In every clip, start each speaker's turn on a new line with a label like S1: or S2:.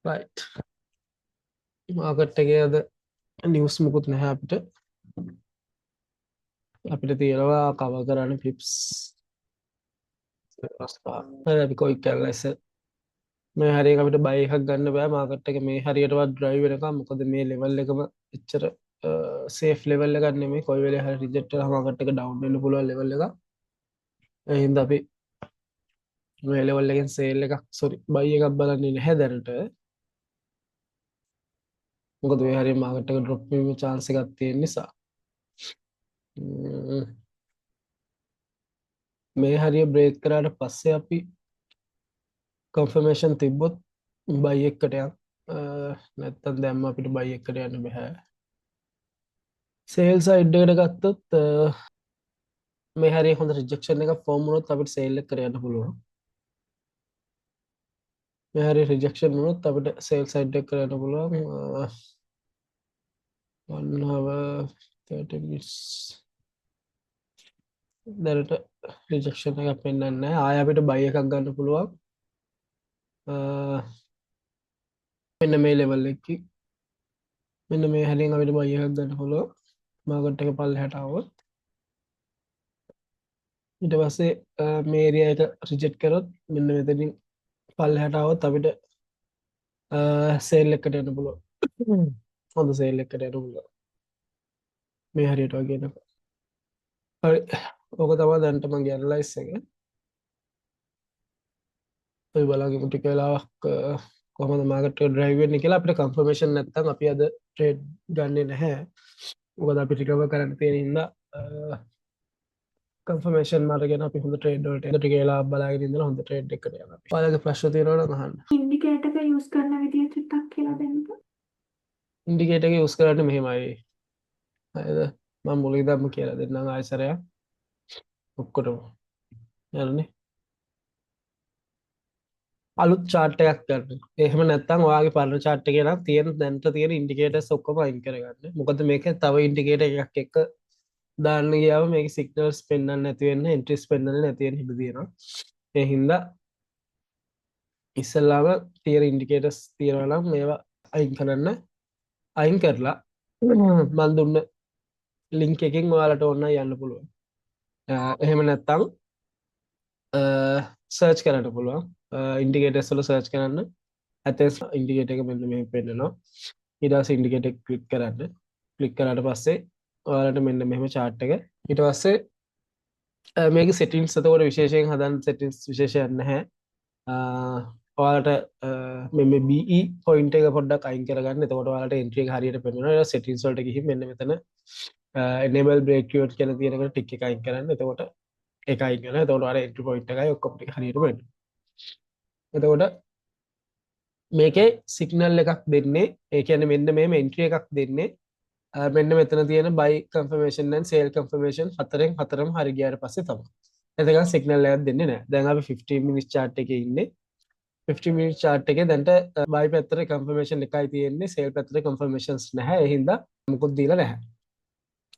S1: Right, market එකේ අද news මුකුත් නැහැ. අපිට අපිට තියෙනවා කවර් කරන්න පිප්ස් 5. හරි, අපි කොයික් ඇනලයිස්. මේ හරියට අපිට බයි එකක් ගන්න බෑ මාකට් එක මේ හරියටවත් ඩ්‍රයිව් වෙනකම්. මොකද මේ ලෙවල් එකම එච්චර සේෆ් ලෙවල් එකක් නෙමෙයි. කොයි වෙලේ හරි රිජෙක්ට් වෙලා මාකට් එක ඩවුන් වෙන්න පුළුවන් ලෙවල් එකක්. ඒ හින්දා අපි මේ ලෙවල් එකෙන් සේල් එකක්, සෝරි, බයි එකක් බලන්නේ නැහැ දැනට. මොකද මේ හරිය මාකට් එක ඩ්‍රොප් වීමේ චාන්ස් එකක් තියෙන නිසා. මේ හරිය බ්‍රේක් කරාට පස්සේ අපි කන්ෆර්මේෂන් තිබ්බොත් බයි එකකට යන්න. නැත්තම් දැම්ම අපිට බයි එකකට යන්න බෑ. සේල් සයිඩ් එකට ගත්තොත් මේ හරිය හොඳ රිජෙක්ෂන් එකක් ෆෝම් වුණොත් අපිට සේල් එක කර යන්න පුළුවන්. මේ හරිය රිජෙක්ෂන් වුණොත් අපිට සේල් සයිඩ් එක කරන්න පුළුවන්. 1 hour 30 minutes දැනට රිජෙක්ෂන් එකක් පෙන්වන්නේ නැහැ. ආය අපිට බයි එකක් ගන්න පුළුවන්. මෙන්න මේ ලෙවල් එකේ මෙන්න මේ හැරියෙන් අපිට බයි එකක් ගන්න පුළුවන්. මාකට් එක පල්ලෙහාට ආවොත් ඊට පස්සේ මේ ඒරියා එක රිජෙක්ට් කරොත් මෙන්න මෙතනින් පල්ලෙහාට ආවොත් අපිට සේල් එකකට යන්න පුළුවන්. හොඳ සේල් එකකට යන්න පුළුවන්. මේ හරියට වගේ එනකොට. හරි, ඕක තමයි දැනට මගේ ඇනලයිස් එක. අපි බලමු ටික වෙලාවක් කොහොමද මාකට් එක ඩ්‍රයිව් වෙන්නේ කියලා. අපිට කන්ෆර්මේෂන් නැත්තම් අපි අද ට්‍රේඩ් ගන්නෙ නැහැ. මොකද අපි රිකවර් කරන්න තියෙන හින්දා කන්ෆර්මේෂන් අරගෙන අපි හොඳ ට්‍රේඩ් වලට එන්න ටික වෙලාවක් බලාගෙන ඉඳලා හොඳ ට්‍රේඩ් එකකට යනවා අපි. ඔයාලගේ ප්‍රශ්න තියෙනවා නම් අහන්න.
S2: ඉන්ඩිකේටර් එක යූස් කරන විදිය චුට්ටක් කියලා දෙන්නකෝ.
S1: ඉන්ඩිකේටර් එක යූස් කරන්නේ මෙහෙමයි. හරිද? මම මුලින් ඉඳන්ම කියලා දෙන්නම් ආයෙ සැරයක්. ඔක්කොටම. හරිනේ? අලුත් චාට් එකක් ගන්න. එහෙම නැත්නම් ඔයාගේ පරණ චාට් එකේ නම් තියෙන දැනට තියෙන ඉන්ඩිකේටර්ස් ඔක්කොම අයින් කරගන්න. මොකද මේක තව ඉන්ඩිකේටර් එකක් එක්ක දාන්න ගියාම මේකේ සිග්නල්ස් පෙන්වන්න නැති වෙන්න, එන්ට්‍රීස් පෙන්වන්න නැති වෙන්න ඉඩ තියෙනවා. ඒ හින්දා ඉස්සෙල්ලාම තියෙන ඉන්ඩිකේටර්ස් තියෙනවා නම් මේවා අයින් කරන්න. අයින් කරලා මං දුන්න ලින්ක් එකෙන් ඔයාලට ඕන නම් යන්න පුළුවන්. එහෙම නැත්නම් සර්ච් කරන්න පුළුවන්. ඉන්ඩිකේටර්ස් වල සර්ච් කරන්න. ඇතෙන්ස් ඉන්ඩිකේටර් එක මෙන්න මෙහෙම පෙන්නනවා. ඊට පස්සේ ඉන්ඩිකේටර් එක ක්ලික් කරන්න. ක්ලික් කරාට පස්සේ ඔයාලට මෙන්න මෙහෙම චාට් එක. ඊට පස්සේ මේකේ සෙටින්ග්ස් එතකොට විශේෂයෙන් හදන්න සෙටින්ග්ස් විශේෂයක් නැහැ. ඔයාලට මේ මේ BE point එක පොඩ්ඩක් අයින් කරගන්න. එතකොට ඔයාලට එන්ට්‍රි එක හරියට පෙන්වනවා. ඊට සෙටින්ග්ස් වලට ගිහින් මෙන්න මෙතන enable break even කියලා තියෙන එකට ටික් එක අයින් කරන්න. එතකොට ඒක අයින් වෙනවා. එතකොට ඔයාලට එන්ට්‍රි පොයින්ට් එකයි ඔක්කොම ටික හරියට පෙන්වනවා. එතකොට මේකේ සිග්නල් එකක් දෙන්නේ, ඒ කියන්නේ මෙන්න මෙහෙම එන්ට්‍රි එකක් දෙන්නේ මෙන්න මෙතන තියෙන buy confirmation and sell confirmation හතරෙන් හතරම හරි ගියාට පස්සේ තමයි. එතකන් සිග්නල් එකක් දෙන්නේ නැහැ. දැන් අපි 15 minutes chart එකේ ඉන්නේ. 15 minutes chart එකේ දැන්ට buy පැත්තට confirmation එකයි තියෙන්නේ, sell පැත්තට confirmations නැහැ. ඒ හින්දා මොකුත් දීලා නැහැ.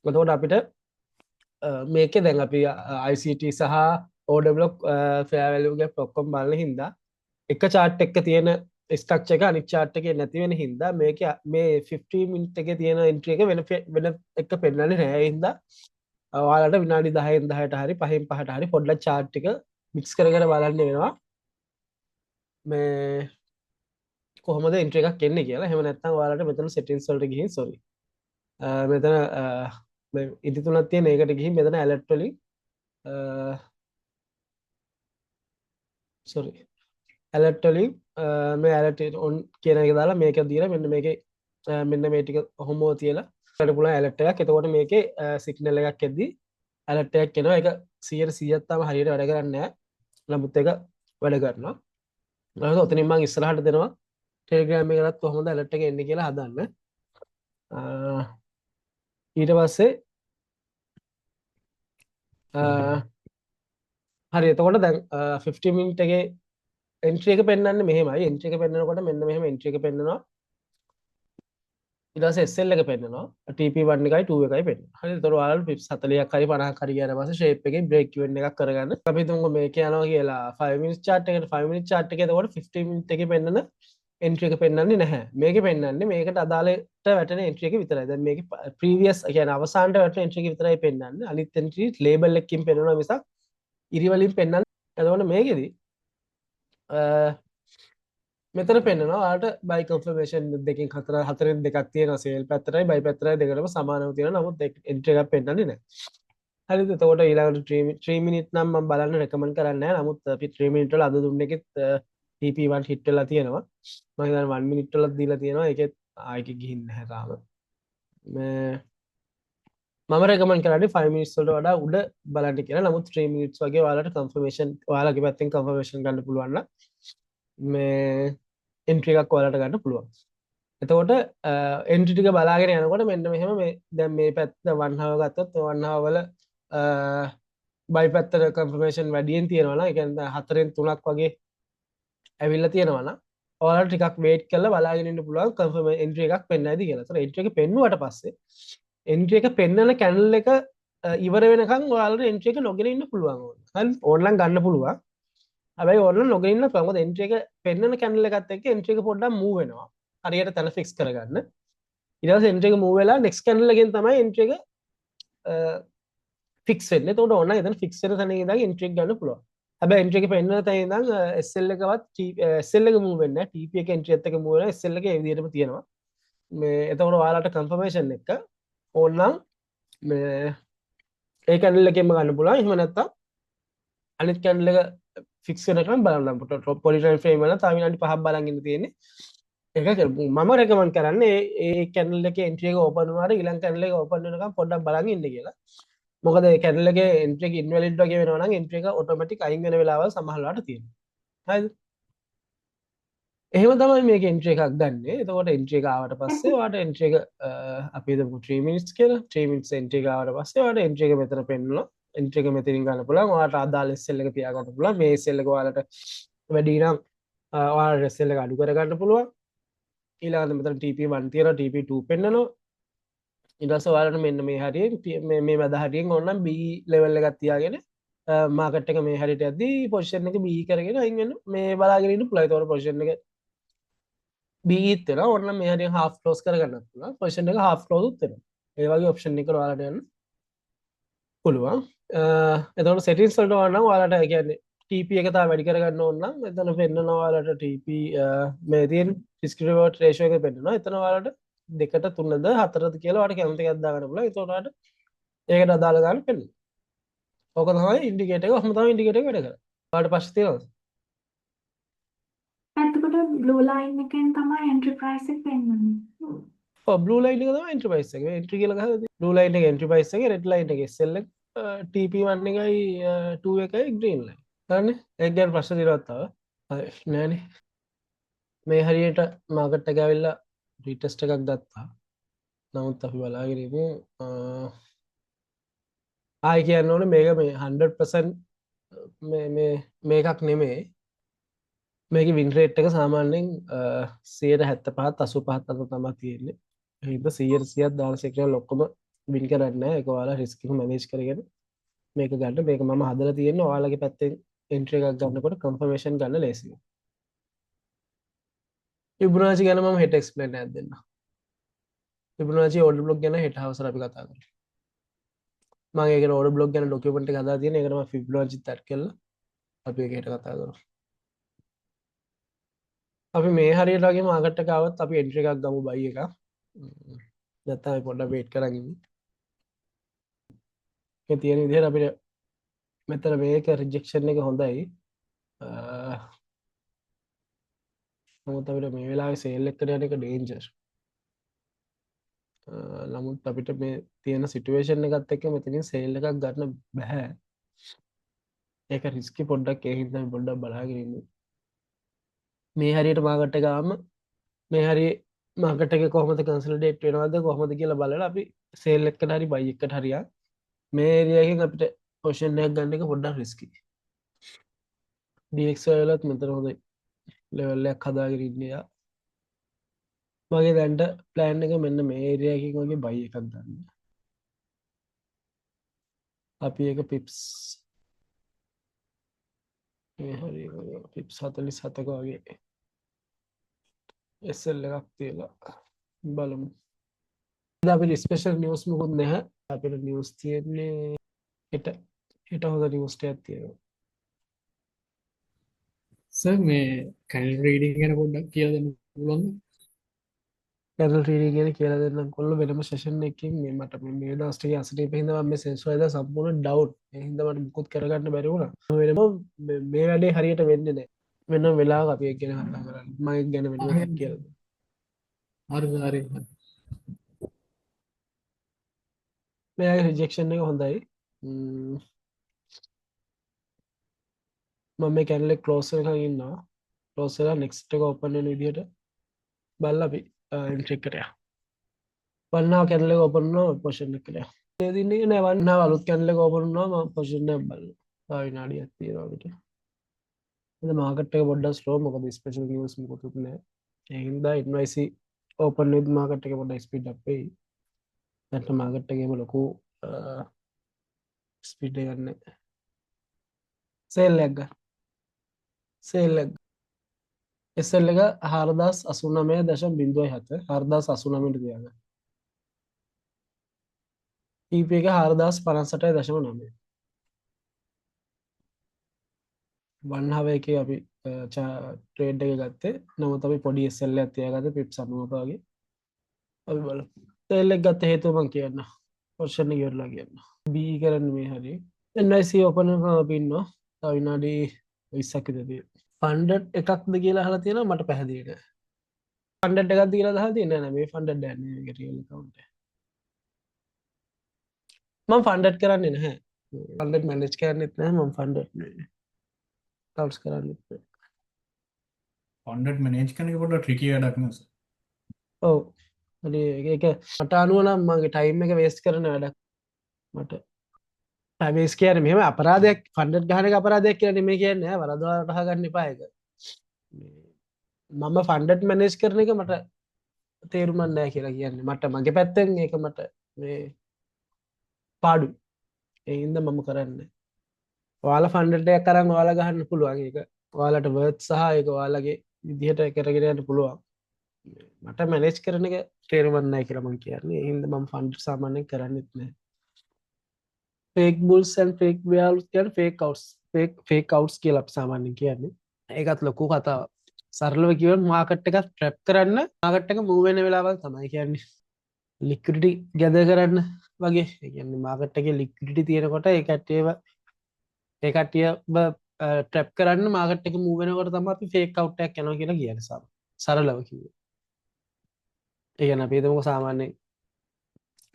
S1: එතකොට අපිට මේකේ දැන් අපි ICT සහ order block, fair value gap ඔක්කොම බලන හින්දා එක chart එක තියෙන ස්ට්‍රක්චර් එක අනිත් chart එකේ නැති වෙන හින්දා මේකේ මේ 15 minute එකේ තියෙන එන්ට්‍රි එක වෙන වෙන එක පෙන්වන්නේ නැහැ. ඒ හින්දා ඔයාලට විනාඩි 10න් 10ට හරි 5න් 5ට හරි පොඩ්ඩක් chart ටික මික්ස් කර කර බලන්න වෙනවා මේ කොහොමද එන්ට්‍රි එකක් එන්නේ කියලා. එහෙම නැත්නම් ඔයාලට මෙතන සෙටින්ග්ස් වලට ගිහින්, සෝරි, මෙතන මේ ඉදි තුනක් තියෙන ඒකට ගිහින් මෙතන ඇලර්ට් වලින්, සෝරි, ඇලර්ට් වලින් මේ ඇලර්ට් ඔන් කියන එක දාලා මේක දීලා මෙන්න මේකේ මෙන්න මේ ටික ඔහොමව තියලා ගන්න පුළුවන් ඇලර්ට් එකක්. එතකොට මේකේ සිග්නල් එකක් එද්දි ඇලර්ට් එකක් එනවා. ඒක 100%ක් තාම හරියට වැඩ කරන්නේ නැහැ. නමුත් ඒක වැඩ කරනවා. ඊට ඔතනින් මම ඉස්සරහට දෙනවා ටෙලිග්‍රෑම් එකටත් කොහොමද ඇලර්ට් එක එන්නේ කියලා හදන්න. ඊට පස්සේ හරි, එතකොට දැන් 15 මිනිට් එකේ එන්ට්‍රි එක පෙන්වන්නේ මෙහෙමයි. එන්ට්‍රි එක පෙන්වනකොට මෙන්න මෙහෙම එන්ට්‍රි එක පෙන්වනවා. ඊට පස්සේ SL එක පෙන්වනවා. TP1 එකයි 2 එකයි පෙන්වනවා. හරි, එතකොට ඔයාලට පිප්ස් 40ක් හරි 50ක් හරි ගියාට පස්සේ ෂේප් එකේ බ්‍රේක් ඉවන් එකක් කරගන්න. අපි හිතමුකෝ මේක යනවා කියලා 5 මිනිට්ස් චාට් එකට. 5 මිනිට්ස් චාට් එකේ එතකොට 15 මිනිට් එකේ පෙන්වන එන්ට්‍රි එක පෙන්වන්නේ නැහැ. මේකේ පෙන්වන්නේ මේකට අදාළට වැටෙන එන්ට්‍රි එක විතරයි. දැන් මේකේ ප්‍රීවියස්, ඒ කියන්නේ අවසානට වැටෙන එන්ට්‍රි එක විතරයි පෙන්වන්නේ. අනිත් එන්ට්‍රි ලේබල් එකකින් පෙන්වනවා මිසක් ඉරි වලින් පෙන්වන්නේ. එතකොට මේකෙදි මෙතන පෙන්වනවා ඔයාලට බයි කන්ෆර්මේෂන් දෙකෙන් හතර, හතරෙන් දෙකක් තියෙනවා. සේල් පැත්තටයි බයි පැත්තටයි දෙකටම සමානව තියෙනවා. නමුත් එන්ට්‍රි එකක් පෙන්වන්නේ නැහැ. හරිද? එතකොට ඊළඟට 3 මිනිත් නම් මම බලන්න රෙකමන්ඩ් කරන්නේ නැහැ. නමුත් අපි 3 මිනිත් වල අද දුන්න එකෙත් TP1 hit වෙලා තියෙනවා. මම හිතන්නේ 1 මිනිත් වලත් දීලා තියෙනවා. ඒකෙත් ආයෙ ගිහින් නැහැ තාම. මේ මම රෙකමන්ඩ් කරන්නේ 5 මිනිත්ස් වලට වඩා උඩ බලන්න කියලා. නමුත් 3 මිනිත්ස් වගේ ඔයාලට කන්ෆර්මේෂන්, ඔයාලගේ පැත්තෙන් කන්ෆර්මේෂන් ගන්න පුළුවන් නම් මේ එන්ට්‍රි එකක් ඔයාලට ගන්න පුළුවන්. එතකොට එන්ට්‍රි ටික බලාගෙන යනකොට මෙන්න මෙහෙම මේ දැන් මේ පැත්ත 1 hour ගත්තොත් 1 hour වල බයි පැත්තට කන්ෆර්මේෂන් වැඩියෙන් තියෙනවා නම්, ඒ කියන්නේ හතරෙන් තුනක් වගේ ඇවිල්ලා තියෙනවා නම්, ඔයාලට ටිකක් වේට් කරලා බලාගෙන ඉන්න පුළුවන් කන්ෆර්ම් එන්ට්‍රි එකක් පෙන්නයිද කියලා. ඒතර එන්ට්‍රි එක පෙන්නුවට පස්සේ එන්ට්‍රි එක පෙන්නන කැන්ඩල් එක ඉවර වෙනකන් ඔයාලට එන්ට්‍රි එක නොගෙන ඉන්න පුළුවන් ඕන. හරි, ඕන නම් ගන්න පුළුවන්. හැබැයි ඕන නම් නොගෙන ඉන්න පුළුවන්. මොකද එන්ට්‍රි එක පෙන්නන කැන්ඩල් එකත් එක්ක එන්ට්‍රි එක පොඩ්ඩක් මූව් වෙනවා. හරියට තැන ෆික්ස් කරගන්න. ඊට පස්සේ එන්ට්‍රි එක මූව් වෙලා නෙක්ස්ට් කැන්ඩල් එකෙන් තමයි එන්ට්‍රි එක ෆික්ස් වෙන්නේ. එතකොට ඕන නම් එතන ෆික්ස් වෙන තැන ඉඳන් එන්ට්‍රි එක ගන්න පුළුවන්. හැබැයි එන්ට්‍රි එක පෙන්නන තැන ඉඳන් SL එකවත්, SL එක මූව් වෙන්නේ නැහැ. TP එක එන්ට්‍රි එකත් එක්ක මූව් වෙනවා. SL එක ඒ විදිහටම තියෙනවා. මේ එතකොට ඔයාලට කන්ෆර්මේෂන් එක ඕන නම් මේ ඒ කැන්ඩල් එකෙන්ම ගන්න පුළුවන්. එහෙම නැත්නම් අනිත් කැන්ඩල් එක ෆික්ස් වෙනකම් බලන්න. පොඩි ටයිම් ෆ්‍රේම් වල තව විනාඩි 5ක් බලන් ඉන්න තියෙන්නේ. ඒක මම රෙකමන්ඩ් කරන්නේ ඒ ඒ කැන්ඩල් එකේ එන්ට්‍රි එක ඕපන් වුණාට ඊළඟ කැන්ඩල් එක ඕපන් වෙනකම් පොඩ්ඩක් බලන් ඉන්න කියලා. මොකද ඒ කැන්ඩල් එකේ එන්ට්‍රි එක ඉන්වැලිඩ් වගේ වෙනවා නම් එන්ට්‍රි එක ඔටෝමැටික් අයින් වෙන වෙලාවල් සමහර වෙලාවට තියෙනවා. හරිද? එහෙම තමයි මේක එන්ට්‍රි එකක් ගන්නෙ. එතකොට එන්ට්‍රි එක ආවට පස්සේ ඔයාට එන්ට්‍රි එක අපි හිතමු 3 මිනිට්ස් කියලා. 3 මිනිට්ස් එන්ට්‍රි එක ආවට පස්සේ ඔයාට එන්ට්‍රි එක මෙතන පෙන්නනවා. එන්ට්‍රි එක මෙතනින් ගන්න පුළුවන්. ඔයාට අදාළ SL එක තියාගන්න පුළුවන්. මේ SL එක ඔයාලට වැඩි නම් ඔයාලට SL එක අඩු කරගන්න පුළුවන්. ඊළඟට මෙතන TP1 තියෙනවා, TP2 පෙන්නනවා. ඊට පස්සේ ඔයාලට මෙන්න මේ හරියෙන් මේ මේ මැද හරියෙන් ඕන නම් B level එකක් තියාගෙන මාකට් එක මේ හරියට යද්දී පොසිෂන් එක B කරගෙන අයින් වෙන්න මේ බලාගෙන ඉන්න පුළුවන්. ඒතකොට පොසිෂන් එක B ඊත් වෙනවා. ඕන නම් මේ හරියෙන් හාෆ් ක්ලෝස් කරගන්නත් පුළුවන්. පොසිෂන් එක හාෆ් ක්ලෝස් උත් වෙනවා. ඒ වගේ ඔප්ෂන් එකකට ඔයාලට යන්න පුළුවන්. එතකොට සෙටින්ස් වලට ඕන නම් ඔයාලට, ඒ කියන්නේ TP එක තව වැඩි කරගන්න ඕන නම් එතන පෙන්නනවා ඔයාලට TP මේ තියෙන රිස්ක් රිවෝඩ් රේෂියෝ එක පෙන්නනවා. එතන ඔයාලට දෙකට තුනද හතරද කියලා ඔයාලට කැමති එකක් දාගන්න පුළුවන්. එතකොට ඔයාලට ඒකට අදාළ ගාන පෙන්නනවා. ඕක තමයි ඉන්ඩිකේටර් එක. ඔහොම තමයි ඉන්ඩිකේටර් එක වැඩ කරන්නේ. ඔයාලට ප්‍රශ්න තියෙනවද?
S2: එතකොට බ්ලූ ලයින් එකෙන් තමයි එන්ට්‍රි ප්‍රයිස් එක පෙන්වන්නේ.
S1: ඔව්, බ්ලූ ලයින් එක තමයි එන්ට්‍රි ප්‍රයිස් එක. මේ එන්ට්‍රි කියලා ගහලා තියෙන්නේ. බ්ලූ ලයින් එක එන්ට්‍රි ප්‍රයිස් එක, රෙඩ් ලයින් එක SL එක, TP1 එකයි 2 එකයි ග්‍රීන් ලයින්. හරිනේ? ඒක ගැන ප්‍රශ්න තියෙනවද තව? හරි නෑනේ. මේ හරියට මාකට් එක ඇවිල්ලා රීටෙස්ට් එකක් ගත්තා. නමුත් අපි බලාගෙන ඉමු. ආයි කියන්න ඕනේ මේක මේ 100% මේ මේ මේකක් නෙමෙයි. මේකේ වින් රේට් එක සාමාන්‍යයෙන් 75ත් 85ත් අතර තමයි තියෙන්නේ. ඒ හින්දා 100 100ක් දාන සෙක්ටර් ඔක්කොම වින් කරන්නේ නැහැ. ඒක ඔයාලා රිස්ක් එක මැනේජ් කරගෙන මේක ගන්න. මේක මම හදලා තියෙන්නේ ඔයාලගේ පැත්තෙන් එන්ට්‍රි එකක් ගන්නකොට කන්ෆර්මේෂන් ගන්න ලේසියි. ෆිබොනාචි ගැන මම හෙට එක්ස්ප්ලේන් එකක් දෙන්නම්. ෆිබොනාචි ඕඩර් බ්ලොක් ගැන හෙට හවසට අපි කතා කරමු. මම ඒකට ඕඩර් බ්ලොක් ගැන ඩොකියුමන්ට් එක හදලා තියෙන. ඒකට මම ෆිබොනාචිත් ඇඩ් කරලා අපි ඒක හෙට කතා කරමු. අපි මේ හරියට වගේ මාකට් එක ආවොත් අපි එන්ට්‍රි එකක් ගමු බයි එකක්. නැත්නම් අපි පොඩ්ඩක් වේට් කරන් ඉමු. මේ තියෙන විදිහට අපිට මෙතන මේක රිජෙක්ෂන් එක හොඳයි. නමුත් අපිට මේ වෙලාවේ සේල් එකට යන එක ඩේන්ජර්. නමුත් අපිට මේ තියෙන සිටුේෂන් එකත් එක්ක මෙතනින් සේල් එකක් ගන්න බැහැ. ඒක රිස්කි පොඩ්ඩක්. ඒ හින්දා අපි පොඩ්ඩක් බලාගෙන ඉමු. මේ හරියට මාකට් එක ආවම මේ හරිය මාකට් එකේ කොහොමද කන්සොලිඩේට් වෙනවද කොහොමද කියලා බලලා අපි සේල් එකකට හරි බයි එකකට හරි යන්. මේ ඒරියා එකෙන් අපිට පොසිෂන් එකක් ගන්න එක පොඩ්ඩක් රිස්කි. DXY වලත් මෙතන හොඳ ලෙවල් එකක් හදාගෙන ඉන්නේ යා. මගේ දැන්ට ප්ලෑන් එක මෙන්න මේ ඒරියා එකකින් වගේ බයි එකක් ගන්න. අපි ඒක පිප්ස් මේ හරිය පිප්ස් 47ක වගේ SL එකක් තියලා බලමු. අද අපිට ස්පෙෂල් නිවුස් මොකුත් නැහැ. අපිට නිවුස් තියෙන්නේ හෙට. හෙට හොඳ නිවුස් ටිකක් තියෙනවා.
S3: සර්, මේ කැන්ඩල් රීඩින් ගැන පොඩ්ඩක් කියලා දෙන්න පුළුවන්ද?
S1: කැන්ඩල් රීඩින් ගැන කියලා දෙන්නම් කොල්ලෝ වෙනම සෙෂන් එකකින්. මේ මට මේ මේ දවස් ටිකේ අසනීප හින්දා මම මේ සෙන්සුරාදා සම්පූර්ණ ඩවුන්. ඒ හින්දා මට මුකුත් කරගන්න බැරි වුණා. වෙනම මේ වැඩේ හරියට වෙන්නේ නැහැ. වෙනම වෙලාවක අපි ඒක ගැන කතා කරන්න. මම ඒක ගැන වෙනම එකක් කියලා දෙන්නම්.
S3: හරි හරි.
S1: මෙයාගේ රිජෙක්ෂන් එක හොඳයි. මම මේ කැන්ඩල් එක ක්ලෝස් වෙනකන් ඉන්නවා. ක්ලෝස් වෙලා නෙක්ස්ට් එක ඕපන් වෙන විදිහට බලලා අපි එන්ට්‍රි එකට යමු. වන්නා කැන්ඩල් එක ඕපන් වුණා, පොසිෂන් එකට යමු. මේ දින්නේ නෑ, වන්නා අලුත් කැන්ඩල් එක ඕපන් වුණා, මම පොසිෂන් එක බලනවා. තව විනාඩියක් තියෙනවා අපිට. ඉතින් මාකට් එක පොඩ්ඩක් ස්ලෝ, මොකද ස්පෙෂල් නිවුස් මොකුත් නෑ. ඒ හින්දා NYC open වෙද්දි මාකට් එක පොඩ්ඩක් ස්පීඩ් අප් වෙයි. දැන් මාකට් එකේම ලොකු ස්පීඩ් එකක් නෑ. සේල් එකක් ගන්න. සේල් එක SL එක 4089.07, 4089ට තියාගන්න. TP එක 4058.9. වන් හව එකේ අපි ට්‍රේඩ් එක ගත්තේ. නමුත් අපි පොඩි SL එකක් තියාගත්තේ පිප්ස් 90ක වගේ. අපි බලමු. සේල් එක ගත්ත හේතුව මං කියන්න. පොසිෂන් එක ඉවරලා කියන්න. B කරන්නේ මේ හරිය. NYC open වෙනකම් අපි ඉන්නවා. තව විනාඩි 20ක් විතර තියෙනවා. ෆන්ඩඩ් එකක්ද කියලා අහලා තියෙනවා, මට පැහැදිලි නෑ. ෆන්ඩඩ් එකක්ද කියලා අහලා තියෙන්නේ නෑ නෑ, මේ ෆන්ඩඩ් එකක් නෙවෙයි, මේක රියල් ඇකවුන්ට් එක. මම ෆන්ඩඩ් කරන්නේ නැහැ. ෆන්ඩඩ් මැනේජ් කරන්නෙත් නෑ මම, ෆන්ඩඩ් නෙවෙයි. ඇකවුන්ට්ස් කරන්නෙත් නෑ.
S4: ෆන්ඩඩ් මැනේජ් කරන එක පොඩ්ඩක් ට්‍රිකි වැඩක් නේ සර්.
S1: ඔව්. හරි, ඒක මට අනුව නම් මගේ ටයිම් එක වේස්ට් කරන වැඩක්. මට ටයිම් වේස්ට් කියන්නේ මෙහෙම අපරාධයක්, ෆන්ඩඩ් ගහන එක අපරාධයක් කියලා නෙමෙයි කියන්නේ ඈ, වරදවා වටහා ගන්න එපා ඒක. මම ෆන්ඩඩ් මැනේජ් කරන එක මට තේරුමක් නෑ කියලා කියන්නේ. මට මගේ පැත්තෙන් ඒක මට මේ පාඩුයි. ඒ හින්දා මම කරන්නේ. ඔයාලා ෆන්ඩඩ් එකක් අරන් ඔයාලා ගහන්න පුළුවන් ඒක. ඔයාලට වර්ත් සහ ඒක ඔයාලගේ විදිහට කරගෙන යන්න පුළුවන්. මට මැනේජ් කරන එක තේරුමක් නෑ කියලා මං කියන්නේ. ඒ හින්දා මම ෆන්ඩ් සාමාන්‍යයෙන් කරන්නෙත් නෑ. Fake bulls and fake bears කියන්නේ ෆේක් අවුට්ස්, ෆේක් අවුට්ස් කියලා අපි සාමාන්‍යයෙන් කියන්නේ. ඒකත් ලොකු කතාවක්. සරලව කිව්වොත් මාකට් එකක් ට්‍රැප් කරන්න මාකට් එක මූව් වෙන වෙලාවල් තමයි කියන්නේ. ලික්විඩිටි ගැදර් කරන්න වගේ. ඒ කියන්නේ මාකට් එකේ ලික්විඩිටි තියෙනකොට ඒ කට්ටියව ට්‍රැප් කරන්න මාකට් එක මූව් වෙනකොට තමයි අපි ෆේක් අවුට් එකක් යනවා කියලා කියන්නේ සරලව කිව්වොත්. ඒ කියන්නේ අපි හිතමුකෝ සාමාන්‍යයෙන්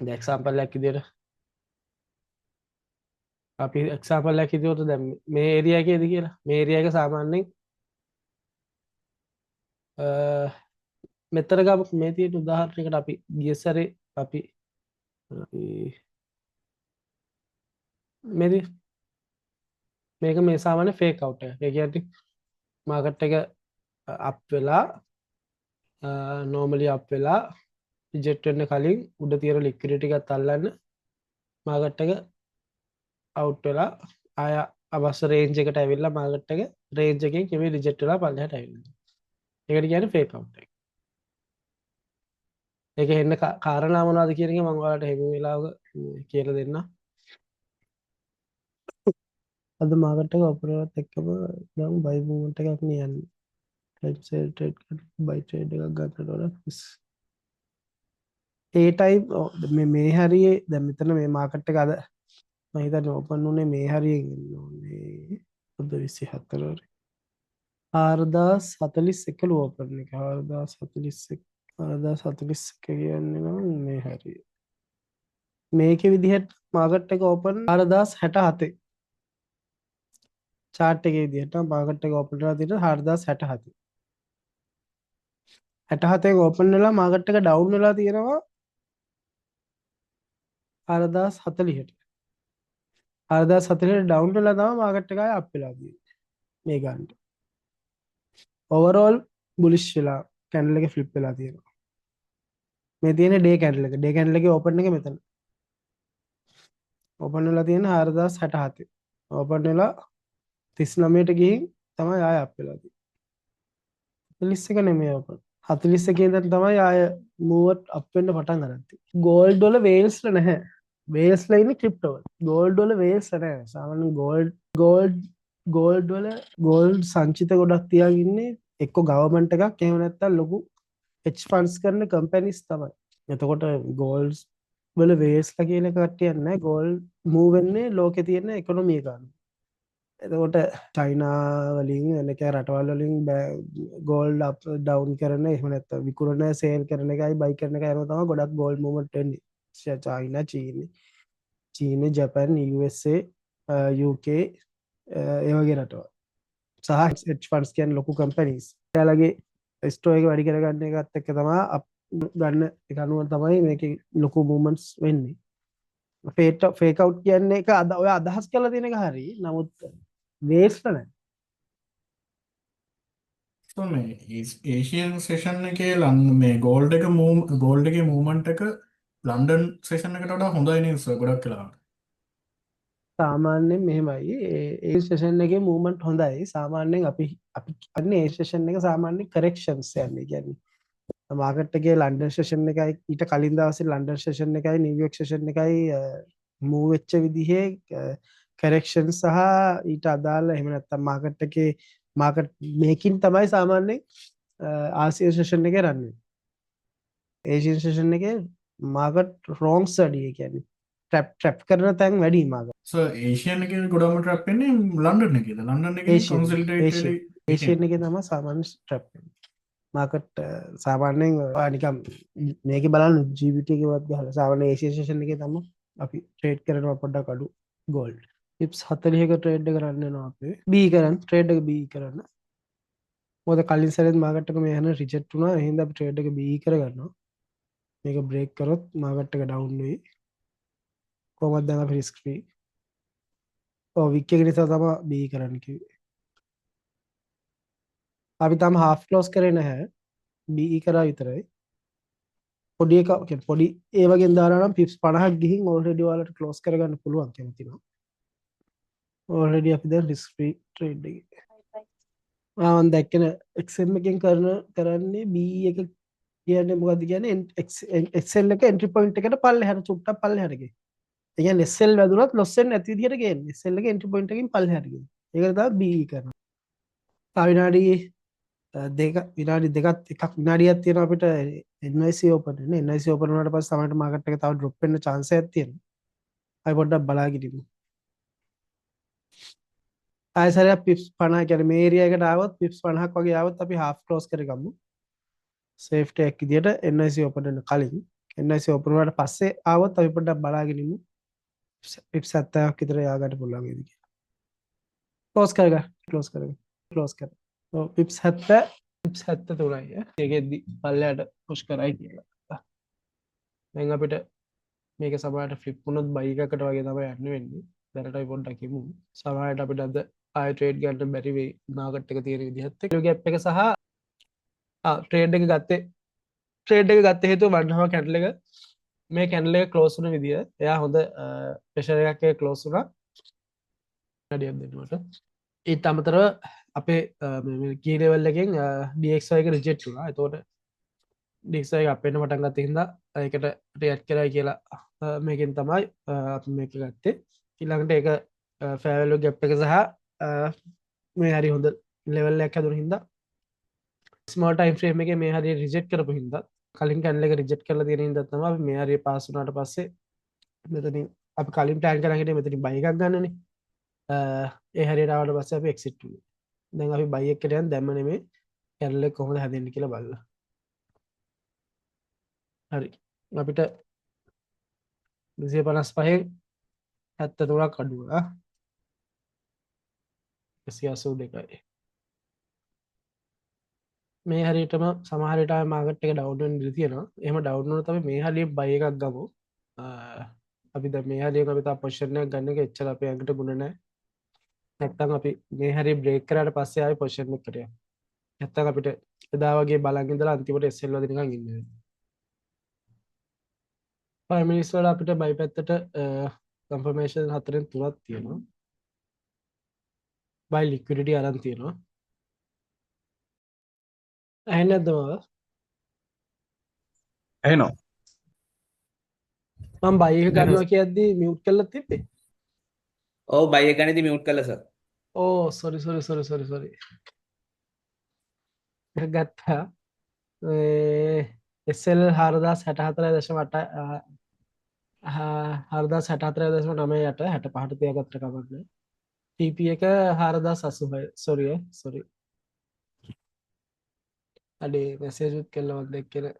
S1: දැන් එක්සැම්පල් එකක් විදියට අපි එක්සැම්පල් එකක් හිතුවොත් දැන් මේ ඒරියා එකේදී කියලා, මේ ඒරියා එක සාමාන්‍යයෙන් මෙතන ගමු. මේ තියෙන උදාහරණයකට අපි ගිය සැරේ අපි මේ මේක මේ සාමාන්‍ය ෆේක් අවුට් එකක්. ඒ කියන්නේ මාකට් එක අප් වෙලා, නෝමලි අප් වෙලා රිජෙක්ට් වෙන්න කලින් උඩ තියෙන ලික්විඩිටි එකත් අල්ලන්න මාකට් එක අවුට් වෙලා ආය අවශ්‍ය රේන්ජ් එකට ඇවිල්ලා මාකට් එක රේන්ජ් එකෙන් කෙමෙ රිජෙක්ට් වෙලා පල්ලෙහාට ඇවිල්ලා. ඒකට කියන්නේ ෆේක් අවුට් එක. ඒක එන්න කාරණා මොනවද කියන එක මම ඔයාලට හැම වෙලාවක කියලා දෙන්නම්. අද මාකට් එක ඕපන් වෙනවත් එක්කම නම් බයි මූව්මන්ට් එකක් නේ යන්නේ. ටයිම් සේල් ට්‍රේඩ් කරලා බයි ට්‍රේඩ් එකක් ගන්නට වඩා රිස්ක්. ඒ ටයිම් මේ මේ හරියේ දැන් මෙතන මේ මාකට් එක අද මම හිතන්නේ ඕපන් වුණේ මේ හරියෙන් එන්න ඕනේ. අද 24 හරි. 4041 ලු ඕපන් එක. 4041, 4041 කියන්නේ නම් මේ හරිය. මේකේ විදිහට මාකට් එක ඕපන් 4067. චාට් එකේ විදිහට මාකට් එක ඕපන් වෙලා තියෙන 4067. 67 එක ඕපන් වෙලා මාකට් එක ඩවුන් වෙලා තියෙනවා 4040ට. 4040ට ඩවුන් වෙලා තමයි මාකට් එක ආයෙ අප් වෙලා තියෙන්නේ. මේ ගන්නට. ඕවරෝල් බුලිෂ් වෙලා කැන්ඩල් එක ෆ්ලිප් වෙලා තියෙනවා. මේ තියෙන ඩේ කැන්ඩල් එක. ඩේ කැන්ඩල් එකේ ඕපන් එක මෙතන. ඕපන් වෙලා තියෙන 4067. ඕපන් වෙලා 39ට ගිහින් තමයි ආයෙ අප් වෙලා තියෙන්නේ. 41 නෙමෙයි ඕපන්. 41 ඉඳන් තමයි ආය මූව් අප් වෙන්න පටන් අරන් තියෙන්නේ. ගෝල්ඩ් වල වේල්ස්ලා නැහැ. වේල්ස්ලා ඉන්නේ ක්‍රිප්ටෝ වල. ගෝල්ඩ් වල වේල්ස්ලා නැහැ. සාමාන්‍යයෙන් ගෝල්ඩ් ගෝල්ඩ් ගෝල්ඩ් වල ගෝල්ඩ් සංචිත ගොඩක් තියන් ඉන්නේ එක්ක ගවර්න්මන්ට් එකක්, එහෙම නැත්නම් ලොකු හෙජ් ෆන්ඩ්ස් කරන කම්පැනිස් තමයි. එතකොට ගෝල්ඩ්ස් වල වේල්ස්ලා කියන කට්ටියක් නැහැ. ගෝල්ඩ් මූව් වෙන්නේ ලෝකේ තියෙන ඉකොනොමි එක අනුව. එතකොට චයිනා වලින් වෙන රටවල් වලින් ගෝල්ඩ් අප් ඩවුන් කරන, එහෙම නැත්නම් විකුණන, සේල් කරන එකයි බයි කරන එකයි අනුව තමයි ගොඩක් ගෝල්ඩ් මූව්මන්ට් වෙන්නේ. චයිනා, චීන, ජපාන්, USA, UK ඒ වගේ රටවල්. සහ හෙජ් ෆන්ඩ්ස් කියන්නේ ලොකු කම්පැනිස්. එයාලගේ ස්ටෝර් එක වැඩි කරගන්න එකත් එක්ක තමයි අප් ගන්න එක අනුව තමයි මේකේ ලොකු මූව්මන්ට්ස් වෙන්නේ. ෆේක් අවුට් කියන්නේ එක අද ඔය අදහස් කරලා තියෙන එක හරි. නමුත් වේස්ට් නෑ.
S4: සෝ මේ ඒෂියන් සෙෂන් එකේ ලන් මේ ගෝල්ඩ් එක මූව් ගෝල්ඩ් එකේ මූව්මන්ට් එක ලන්ඩන් සෙෂන් එකට වඩා හොඳයි නේද සර් ගොඩක් වෙලාවට?
S1: සාමාන්‍යයෙන් මෙහෙමයි, ඒ සෙෂන් එකේ මූව්මන්ට් හොඳයි. සාමාන්‍යයෙන් අපි අපි කියන්නේ ඒ සෙෂන් එක සාමාන්‍යයෙන් කරෙක්ෂන්ස් යන්නේ. කියන්නේ මාකට් එකේ ලන්ඩන් සෙෂන් එකයි ඊට කලින් දවසේ ලන්ඩන් සෙෂන් එකයි නිව්යෝක් සෙෂන් එකයි මූව් වෙච්ච විදිහේ කරෙක්ෂන් සහ ඊට අදාළ, එහෙම නැත්නම් මාකට් එකේ මාකට් මේකින් තමයි සාමාන්‍යයෙන් ආසියන් සෙෂන් එකේ රන් වෙන්නේ. ඒෂියන් සෙෂන් එකේ මාකට් රෝංස් වැඩි. ඒ කියන්නේ ට්‍රැප් ට්‍රැප් කරන තැන් වැඩි මාකට්.
S4: සර්, ඒෂියන් එකේ ගොඩක්ම ට්‍රැප් වෙන්නේ ලන්ඩන් එකේද? ලන්ඩන් එකේ
S1: ඒෂියන්
S4: කන්සොලිඩේට්
S1: ඒෂියන් ඒෂියන් එකේ තමයි සාමාන්‍ය ට්‍රැප් වෙන්නේ. මාකට් සාමාන්‍යයෙන් ඔයා නිකන් මේකේ බලන්න GBP එකේවත් ගහලා සාමාන්‍ය ඒෂියන් සෙෂන් එකේ තමයි අපි ට්‍රේඩ් කරනවා පොඩ්ඩක් අඩු ගෝල්ඩ්. පිප්ස් 40ක ට්‍රේඩ් එක රන් වෙනවා අපේ. B කරන්න, ට්‍රේඩ් එක B කරන්න. මොකද කලින් සැරේත් මාකට් එක මේ යන රිජෙක්ට් වුණා. ඒ හින්දා අපි ට්‍රේඩ් එක B කරගන්නවා. මේක බ්‍රේක් කරොත් මාකට් එක ඩවුන් වෙයි. කොහොමද දැන් අපි රිස්ක් ෆ්‍රී. ඔව්, වික් එක නිසා තමයි B කරන්න කිව්වේ. අපි තාම හාෆ් ක්ලෝස් කරේ නැහැ. BE කරා විතරයි. පොඩි එක කියන්නේ පොඩි ඒ වගේ දාලා නම් පිප්ස් 50ක් ගිහින් ඔල්රෙඩි ඔයාලට ක්ලෝස් කරගන්න පුළුවන් කැමති නම්. ඔල්රෙඩි අපි දැන් රිස්ක් ෆ්‍රී ට්‍රේඩ් එකේ. ආ, මම දැක්කේ නෑ. XM එකෙන් කරන්නේ BE එක කියන්නේ මොකද්ද කියන්නේ SL එක එන්ට්‍රි පොයින්ට් එකට පල්ලෙහාට, චුට්ටක් පල්ලෙහාට ගියේ. ඒ කියන්නේ SL වැදුනත් ලොස් වෙන්නේ නැති විදිහට ගේන්නේ. SL එක එන්ට්‍රි පොයින්ට් එකකින් පල්ලෙහාට ගේන්නේ. ඒකට තමයි BE කරන්නේ. තව විනාඩි 2, විනාඩි 2ත් එකක් විනාඩියක් තියෙනවා අපිට NYC open වෙන්න. NYC open වුණාට පස්සේ සමහරවිට මාකට් එක තව ඩ්‍රොප් වෙන්න චාන්ස් එකක් තියෙනවා. අපි පොඩ්ඩක් බලාගෙන ඉමු. ආයෙ සැරයක් පිප්ස් 50, කියන්නේ මේ ඒරියා එකට ආවොත්, පිප්ස් 50ක් වගේ ආවොත් අපි හාෆ් ක්ලෝස් කරගමු. සේෆ්ටි එකක් විදියට NYC open වෙන කලින්. NYC open වුණාට පස්සේ ආවොත් අපි පොඩ්ඩක් බලාගෙන ඉමු. පිප්ස් 70ක් විතර යා ගන්න පුළුවන් වේද කියලා. ක්ලෝස් කරගන්න. ක්ලෝස් කරගන්න. ක්ලෝස් කරගන්න. ඔව්, පිප්ස් 70, පිප්ස් 73යි ඈ. ඒකෙද්දි පල්ලෙහාට පුෂ් කරයි කියලා. දැන් අපිට මේක සමහරට ෆ්ලිප් වුණොත් බයි එකකට වගේ තමයි යන්න වෙන්නේ. දැනට අපි පොඩ්ඩක් ඉමු. සමහරට අපිට අද ආයෙ ට්‍රේඩ් ගන්න බැරි වෙයි මාකට් එක තියෙන විදිහත් එක්ක. ගැප් එක සහ ට්‍රේඩ් එක ගත්තේ ට්‍රේඩ් එක ගත්ත හේතුව වන් අවර් කැන්ඩල් එක, මේ කැන්ඩල් එක ක්ලෝස් වුණ විදිය. එයා හොඳ ප්‍රෙෂර් එකක් එක්ක ක්ලෝස් වුණා. විනාඩියක් දෙන්න මට. ඊට අමතරව අපේ මේ කී ලෙවල් එකෙන් DXY එක රිජෙක්ට් වුණා. එතකොට DXY එක අප් වෙන්න පටන් ගත්ත හින්දා ඒකට රියැක්ට් කරයි කියලා මේකෙන් තමයි අපි මේක ගත්තේ. ඊළඟට ඒක ෆෙයාර් වැලියු ගැප් එක සහ මේ හරි හොඳ ලෙවල් එකක් හැදුන හින්දා, ස්මෝල් ටයිම් ෆ්‍රේම් එකේ මේ හරිය රිජෙක්ට් කරපු හින්දා, කලින් කැන්ඩල් එක රිජෙක්ට් කරලා තියෙන හින්දා තමයි අපි මේ හරිය පාස් වුණාට පස්සේ මෙතනින් අපි කලින් ප්ලෑන් කරන් හිටියේ මෙතනින් බයි එකක් ගන්නනේ. ඒ හරියට ආවට පස්සේ අපි එක්සිට් වුණේ. දැන් අපි බයි එකට යන් දැම්ම නෙමෙයි, කැන්ඩල් එක කොහොමද හැදෙන්නේ කියලා බලලා. හරි. අපිට 255න් 73ක් අඩු වුණා. 182යි. මේ හරියටම සමහර විට ආයෙ මාකට් එක ඩවුන් වෙන්න ඉඩ තියෙනවා. එහෙම ඩවුන් වුණොත් අපි මේ හරියෙන් බයි එකක් ගමු. අපි දැන් මේ හරියෙන් අපි තා පොසිෂන් එකක් ගන්න එක එච්චර අපේ ඇඟට ගුණ නැහැ. නැත්තම් අපි මේ හරිය බ්‍රේක් කරාට පස්සේ ආයෙ පොසිෂන් එකකට යමු. නැත්තම් අපිට එදා වගේ බලන් ඉඳලා අන්තිමට SL වදිනකන් ඉන්න වෙනවා. 5 minutes වල අපිට බයි පැත්තට කන්ෆර්මේෂන් හතරෙන් තුනක් තියෙනවා. බයි ලික්විඩිටි අරන් තියෙනවා. ඇහෙන්නේ නැද්ද මාව?
S4: ඇහෙනවා.
S1: මම බයි එක
S3: දැන්
S1: ගන්නවා කියද්දි මියුට් කරලා තිබ්බේ.
S5: ඔව්, බයි එක ගනිද්දි මියුට් කළා සර්.
S1: ඕ, sorry, sorry, sorry, sorry, sorry. එක ගත්තා. මේ SL 4064.8, 4064.98, 65ට තියාගත්තට කමක් නෑ. TP එක 4086. සෝරි ඈ, සෝරි. අඩේ, මැසේජ් උත් කළා මං දැක්කේ නෑ.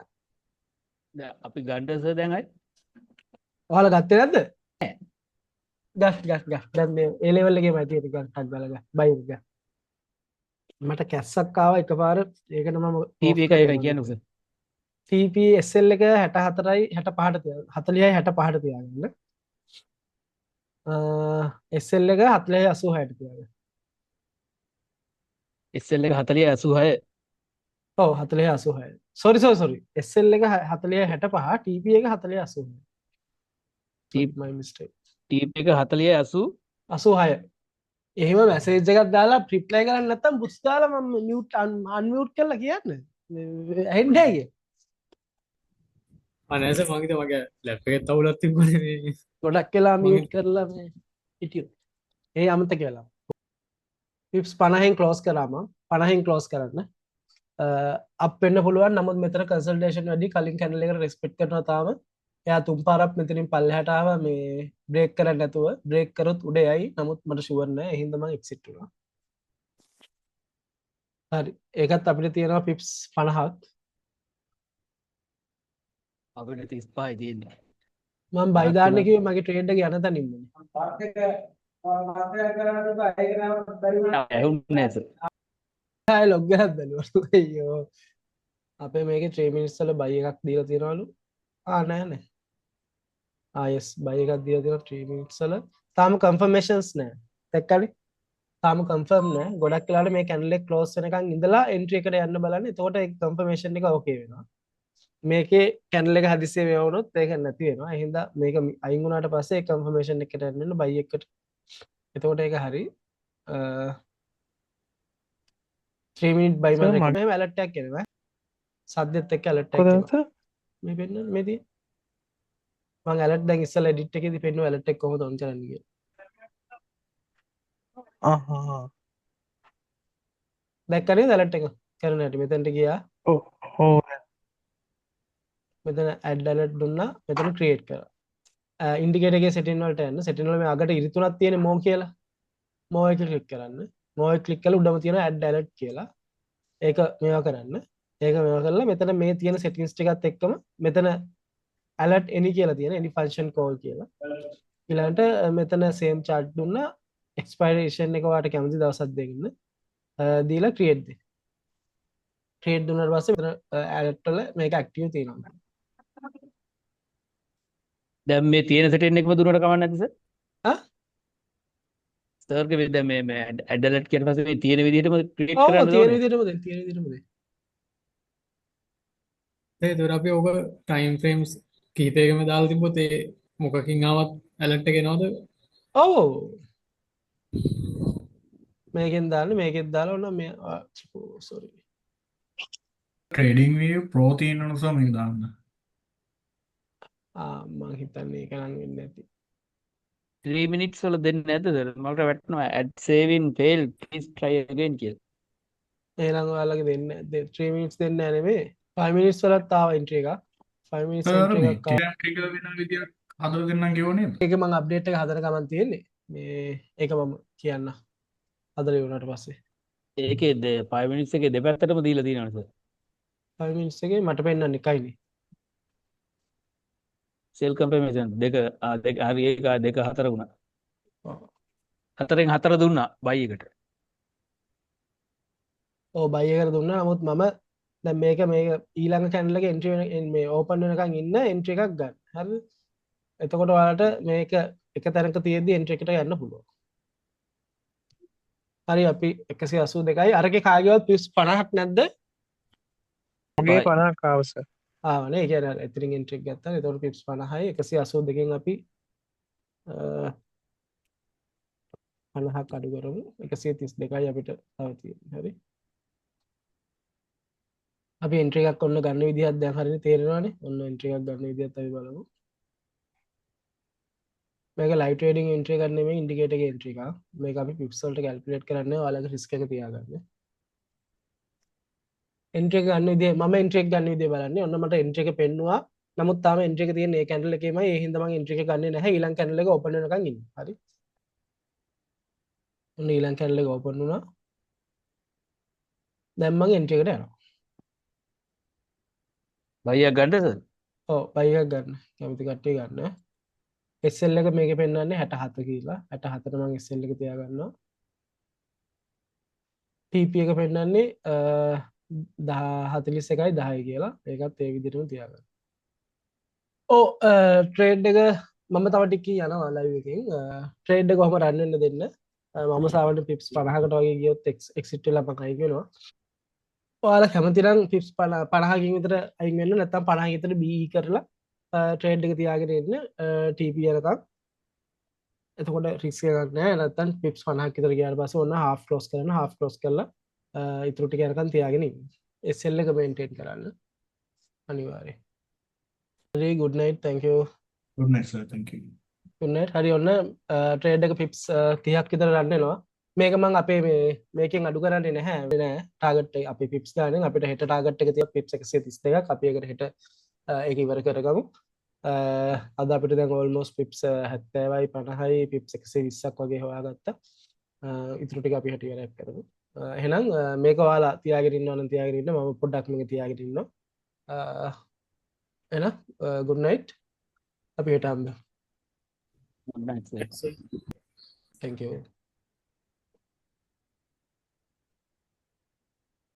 S6: දැන් අපි ගන්න සර් දැන් අය?
S1: ඔයාලා ගත්තේ නැද්ද? ගස් ගස් ගස්. දැන් මේ ඒ ලෙවල් එකේමයි තියෙන්නේ. ගන්න, ටක් ගාලා ගන්න. බයි එක ගන්න. මට කැස්සක් ආවා එකපාර. ඒකට මම
S6: TP
S1: off
S6: එක ඒකයි
S1: කරලා
S6: කියන්නේ සර්.
S1: TP SL එක 64යි 65ට තියා, 40යි 65ට තියාගන්න. SL එක 40යි 86ට තියාගන්න.
S6: SL එක 40 86.
S1: ඔව්, 40 86. Sorry, sorry, sorry. SL එක 40 65, TP එක 40 86.
S6: T
S1: my mistake.
S6: TP එක 40 80.
S1: 86. එහෙම මැසේජ් එකක් දාලා රිප්ලයි කරන්නේ නැත්නම් බුස් දාලා මම මියුට් අන්මියුට් කරලා කියන්න. ඇහෙන්නේ නැහැ කිය.
S3: අනේ සර්, මං හිතුවා මගේ ලැප් එකෙත් අවුලක් තිබුණේ මේ.
S1: ගොඩක් වෙලා
S3: මං
S1: මියුට් කරලා මේ හිටියෝ. ඒ අමතක වෙලා. පිප්ස් 50න් ක්ලෝස් කරා මම. 50න් ක්ලෝස් කරන්න. අප් වෙන්න පුළුවන්. නමුත් මෙතන කන්සල්ටේෂන් වැඩි. කලින් කැන්ඩල් එකට රෙස්පෙක්ට් කරනවා තාම. එයා තුන් පාරක් මෙතනින් පල්ලෙහාට ආවා මේ බ්‍රේක් කරන්නේ නැතුව. බ්‍රේක් කරොත් උඩ යයි. නමුත් මට ෂුවර් නෑ. ඒ හින්දා මං එක්සිට් වුණා. හරි. ඒකත් අපිට තියෙනවා පිප්ස් 50ක්.
S6: අපිට 35යි තියෙන්නේ.
S1: මං බයි
S6: හරක්
S1: දාන්න
S6: වෙලා.
S1: කිව්වේ මගේ ට්‍රේඩ් එක යන තැනින්මනේ.
S6: ඇහුන්නේ නෑ සර්.
S1: ආයෙ ලොග් වෙලත් බැලුවා. අයියෝ. අපේ මේකේ 3 මිනිට්ස් වල බයි එකක් දීලා තියෙනවලු. ආ, නෑ නෑ. ආ, යස්, බයි එකක් දීලා තියෙනවා 3 මිනිට්ස් වල. තාම කන්ෆර්මේෂන්ස් නෑ. දැක්කනේ? තාම කන්ෆර්ම් නෑ. ගොඩක් වෙලාවට මේ කැන්ඩල් එක ක්ලෝස් වෙනකන් ඉඳලා එන්ට්‍රි එකට යන්න බලන්න. එතකොට ඒ කන්ෆර්මේෂන් එක ඕකේ වෙනවා. මේකේ කැන්ඩල් එක හදිස්සියේ මේව වුණොත් ඒක නැති වෙනවා. ඒ හින්දා මේක අයින් වුණාට පස්සේ ඒ කන්ෆර්මේෂන් එකට යන්න වෙන බයි එකට. එතකොට ඒක හරි. 3 මිනිට් බයි
S7: සර්
S1: මම
S7: මට
S1: මෙහෙම ඇලර්ට් එකක් එනවා. සද්දෙත් එක්ක ඇලර්ට් එකක්
S7: කොහොමද
S1: එනවා.
S7: සර්?
S1: මේ පෙන්නන්න මේ තියෙන්නේ. මං ඇලර්ට් දැන් ඉස්සෙල්ලා එඩිට් එකේදී පෙන්නුවා ඇලර්ට් එක කොහොමද ඔන් කරන්නේ කියලා.
S7: ආහා.
S1: දැක්ක නේද ඇලර්ට් එක කරන හැටි? මෙතනට ගියා.
S7: ඔව් ඔව්.
S1: මෙතන ඇඩ් ඇලර්ට් දුන්නා. මෙතන ක්‍රියේට් කරා. ඉන්ඩිකේටර් එකේ සෙටින් වලට යන්න. සෙටින් වල මේ අගට ඉරි තුනක් තියෙන මෝ කියලා. මෝ එක ක්ලික් කරන්න. මෝ එක ක්ලික් කරලා උඩම තියෙන ඇඩ් ඇලර්ට් කියලා. ඒක මේවා කරන්න. ඒක මේවා කරලා මෙතන මේ තියෙන සෙටින්ස් ටිකත් එක්කම මෙතන ඇලර්ට් එනි කියලා තියෙන එනි ෆන්ක්ෂන් කෝල් කියලා. ඊළඟට මෙතන සේම් චාට් දුන්නා. එක්ස්පයිරේෂන් එක ඔයාලට කැමති දවසක් දෙන්න. දීලා ක්‍රියේට් දෙන්න. ක්‍රියේට් දුන්නාට පස්සේ මෙතන ඇලර්ට් වල මේක ඇක්ටිව් තියෙනවා.
S6: දැන් මේ තියෙන සෙටින් එකම දුන්නට කමක් නැද්ද සර්?
S1: ආ?
S6: සර්ගේ මේ දැන් මේ මේ ඇඩ් ඇලර්ට් කියන පස්සේ මේ තියෙන විදිහටම ක්‍රියේට්
S1: ඔව්
S6: කරන්න
S1: තියෙන
S6: ඕනේ.
S1: විදිහටම දෙන්න, තියෙන විදිහටම දෙන්න.
S3: ඒතර අපි ඕක ටයිම් ෆ්‍රේම්ස් කිහිපයකම දාලා තිබ්බොත් ඒ මොකකින් ආවත් ඇලර්ට් එක එනවද?
S1: ඔව් ඔව්. මේකෙන් දාන්න, මේකෙන් දාලා ඔන්න මේ, sorry.
S4: Trading view pro තියෙන නිසා මේක දාන්න.
S1: ආ, මං හිතන්නේ ඒක නම් වෙන්නේ නැති.
S6: 3 minutes වල දෙන්නේ නැද්ද සර්? මට වැටෙනවා "Add saving failed, please try again" කියලා.
S1: එහෙනම් ඔයාලගේ දෙන්නේ 3 minutes දෙන්නේ නැහැ නෙමෙයි. 5 minutes වලත් ආවා එන්ට්‍රි එකක්. 5 minutes
S4: sir
S1: entry
S4: මේ
S1: එකක් ආවා.
S4: ට්‍රිගර් වෙන විදියක් හදලා දෙන්නම් කිව්ව නේද?
S1: ඒක මං අප්ඩේට් එක හදන ගමන් තියෙන්නේ. මේ ඒක මම කියන්න හදලා ඉවරනට පස්සේ.
S6: ඒකේ 5 minutes එකේ දෙපැත්තටම දීලා තියෙනවනේ සර්.
S1: 5 minutes එකේ මට පෙන්නන්න එකයිනේ.
S6: සෙල් කන්ෆර්මේෂන් දෙක, ආ, දෙක හරි, ඒක දෙක හතර වුණා.
S1: ඔව්.
S6: හතරෙන් හතර දුන්නා බයි එකට.
S1: ඔව්, බයි එකට දුන්නා. නමුත් මම දැන් මේක මේක ඊළඟ කැන්ඩල් එකේ එන්ට්‍රි වෙන මේ ඕපන් වෙනකන් ඉන්න එන්ට්‍රි එකක් ගන්න. හරිද? එතකොට ඔයාලට මේක එක තැනක තියෙද්දි එන්ට්‍රි එකට යන්න පුළුවන්. හරි, අපි 182යි. අරකේ කාගේවත් පිප්ස් 50ක් නැද්ද?
S7: මගේ
S6: පහයි.
S7: 50ක් ආව සර්.
S1: ආවනේ. ඒ කියන්නේ අර එතනින් එන්ට්‍රි එක ගත්තා. එතකොට පිප්ස් 50යි. 182න් අපි 50ක් අඩු කරමු. 132යි අපිට තව තියෙන්නේ. හරි. අපි එන්ට්‍රි එකක් ඔන්න ගන්න විදිහක් දැන් හරියට තේරෙනවානේ. ඔන්න එන්ට්‍රි එකක් ගන්න විදිහත් අපි බලමු. මේක ලයිව් ට්‍රේඩින් එන්ට්‍රි එකක් නෙමෙයි, ඉන්ඩිකේටර් එකේ එන්ට්‍රි එකක්. මේක අපි පිප්ස් වලට කැල්කියුලේට් කරන්නේ, ඔයාලගේ රිස්ක් එක තියාගන්න. එන්ට්‍රි එක ගන්න විදිහ, මම එන්ට්‍රි එක ගන්න විදිහ බලන්නේ. ඔන්න මට එන්ට්‍රි එක පෙන්නුවා. නමුත් තාම එන්ට්‍රි එක තියෙන්නේ ඒ කැන්ඩල් එකේමයි. ඒ හින්දා මම එන්ට්‍රි එක ගන්නෙ නැහැ. ඊළඟ කැන්ඩල් එක ඕපන් වෙනකන් ඉන්න. හරි. ඔන්න ඊළඟ කැන්ඩල් එක ඕපන් වුණා. දැන් මං එන්ට්‍රි එකට යනවා.
S6: බයි එකක් ගන්නද සර්?
S1: ඔව්, බයි එකක් ගන්න. කැමති කට්ටිය ගන්න. SL එක මේකේ පෙන්වන්නේ 67 කියලා. 67ට මං SL එක තියාගන්නවා. TP එක පෙන්වන්නේ 41යි 10 කියලා. ඒකත් ඒ විදිහටම තියාගන්න. ඔව්, ට්‍රේඩ් එක මම තව ටිකකින් යනවා ලයිව් එකෙන්. ට්‍රේඩ් එක කොහොම රන් වෙන්න දෙන්න. මම සාමාන්‍ය පිප්ස් 50කට වගේ ගියොත් එක්සිට් වෙලා මං අයින් වෙනවා. ඔයාලා කැමති නම් පිප්ස් 50කින් විතර අයින් වෙන්න, නැත්නම් 50කින් විතර BE කරලා ට්‍රේඩ් එක තියාගෙන ඉන්න TP යනකම්. එතකොට රිස්ක් එකක් නෑ. නැත්නම් පිප්ස් 50ක් විතර ගියාට පස්සේ ඔන්න හාෆ් ක්ලෝස් කරන්න, හාෆ් ක්ලෝස් කරලා ඉතුරු ටික යනකම් තියාගෙන ඉන්න. SL එක මේන්ටේන් කරන්න අනිවාර්යයෙන්. හරි, good night, thank you.
S4: Good night, sir. Thank you.
S1: Good night. හරි, ඔන්න ට්‍රේඩ් එක පිප්ස් 30ක් විතර රන් වෙනවා. මේක මං අපේ මේ මේකෙන් අඩු කරන්නේ නැහැ නෑ. ටාගට් එක අපි පිප්ස් ගානෙන් අපිට හෙට ටාගට් එක තියෙනවා පිප්ස් 132ක්. අපි ඒකට හෙට ඒක ඉවර කරගමු. අද අපිට දැන් ඕල්මෝස්ට් පිප්ස් 70යි 50යි පිප්ස් 120ක් වගේ හොයාගත්තා. ඉතුරු ටික අපි හෙට ඉවරයක් කරමු. එහෙනම් මේක ඔයාලා තියාගෙන ඉන්නවා නම් තියාගෙන ඉන්න. මම පොඩ්ඩක් මේක තියාගෙන ඉන්නවා. එහෙනම් ගුඩ් නයිට්. අපි හෙට හම්බෙමු.
S6: Good night, sir.
S1: Thank you.